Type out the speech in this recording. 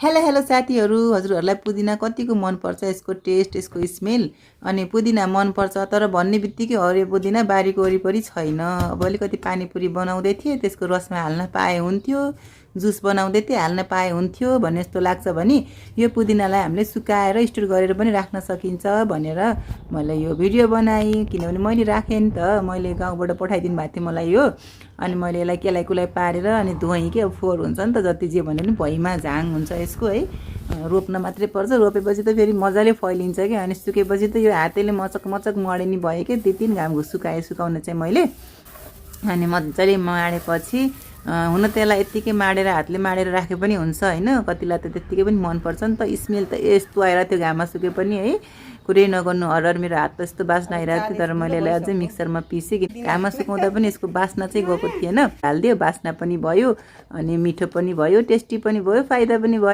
Hello hello साथीहरू, हजुरहरूलाई पुदिना कतिको मनपर्छ, यसको टेस्ट, यसको स्मेल। अनि पुदिना मनपर्छ तर भन्ने बित्तिकै हरियो पुदिना बारीको वरिपरि छैन। अब अलिकति पानीपुरी बनाउँदै थिएँ, त्यसको रसमा हाल्न पाए हुन्थ्यो, जुस बनाउँदै थिएँ हाल्न पाए हुन्थ्यो भन्ने जस्तो लाग्छ। भने यो पुदिनालाई हामीले सुकाएर स्टोर गरेर पनि राख्न सकिन्छ भनेर मैले यो भिडियो बनाएँ। किनभने मैले राखेँ नि त, मैले गाउँबाट पठाइदिनु भएको थियो मलाई यो। अनि मैले यसलाई केलाई कुलाई पारेर अनि धोएँ कि अब फोहोर हुन्छ नि त, जति जे भने पनि भुइँमा झाङ हुन्छ यसको है। रोप्न मात्रै पर्छ, रोपेपछि त फेरि मजाले फैलिन्छ कि। अनि सुकेपछि त यो हातैले मचक मचक मडिनी भयो कि 2-3 घाम सुकाएँ सुकाउन चाहिँ मैले। अनि मजाले माडेपछि हुन त यसलाई यत्तिकै माडेर हातले माडेर राखे पनि हुन्छ होइन। कतिलाई त त्यत्तिकै पनि मनपर्छ नि त। स्मेल त यस्तो आएर त्यो घाममा सुके पनि है, कुरै नगर्नु। हरहर मेरो हात त यस्तो बास्ना आइरहेको थियो, तर मैले यसलाई अझै मिक्सरमा पिसेँ कि घाममा सुकाउँदा पनि यसको बास्ना चाहिँ गएको थिएन। हालिदियो, बास्ना पनि भयो अनि मिठो पनि भयो, टेस्टी पनि भयो, फाइदा पनि भयो।